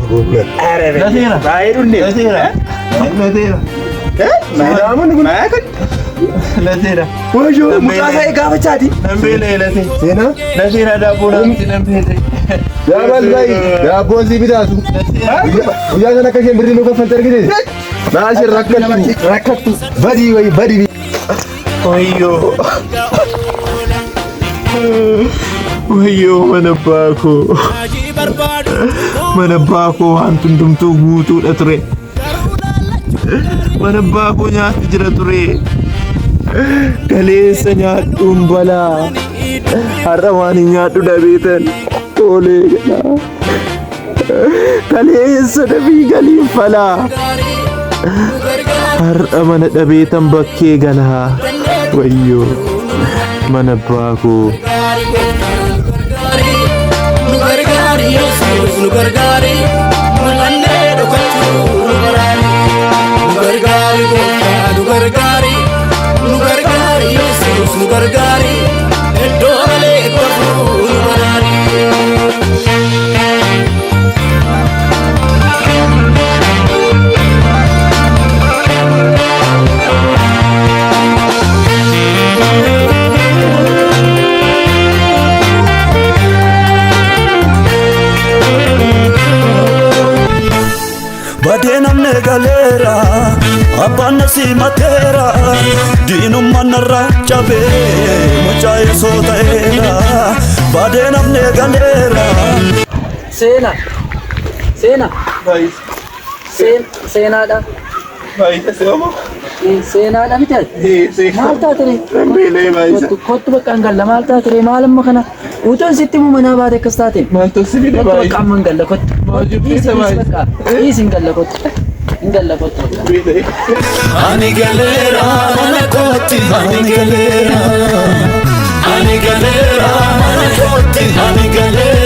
Lateera. Baay'ee dhunne. Lateera. Lateera. Maadaamun kun. Lateera. Wayyo mucaa isaa gaafachaati. Nan beela'e latee. Seenaa? Lateera daabboo naatti nan beela'e. Daabal bayi daabboon si bitaatu. Guyyaa sana akka isheen birrii nu kaffalte argite. Maal isheen rakkattu Rakkattu. badii wayi badii. Wayyoo. Wayyoo mana abbaa koo. Mana abbaa koo wanti hundumtuu guutuudha ture. Mana abbaa koo nyaati jira ture. Kaleessa nyaadhuun balaa. Har'a waan hin nyaadhu dhabeetan. Toolee galaa. Kaleessa dafii galiin falaa. Har'a mana dhabeetan bakkee galaa. Wayyoo mana abbaa koo. Nu gargaari Yesuus nu gargaari mul'annee dhokachuu nu baraari. Nu gargaari gooftaa nu gargaari nu gargaari Yesuus nu gargaari iddoo malee kafuu nu baraari. Badee namni galeera abbaan na simateera diinummaan narra cabee mucaa yesoo ta'eera badee namni galeera. Seenaa. Seenaa. Seenaadha. Seenaadha miti ati. Maal taate ree? Beela'e baay'isa. Kottu kottu bakka hin galla maal taate ree maal amma kana utuun sitti himuu manaa baate akkas taate. Maaltu si fide Kottu bakka baay'isa? amma hin galla kottu. Maal Dhiisi jibbiisa dhiisi baay'isa? bakka dhiisi hin galla kottu. Hin galla kottu bakka. Beela'e. Ani galeera mana kootti ani galeera ani galeera mana kootti ani galeera.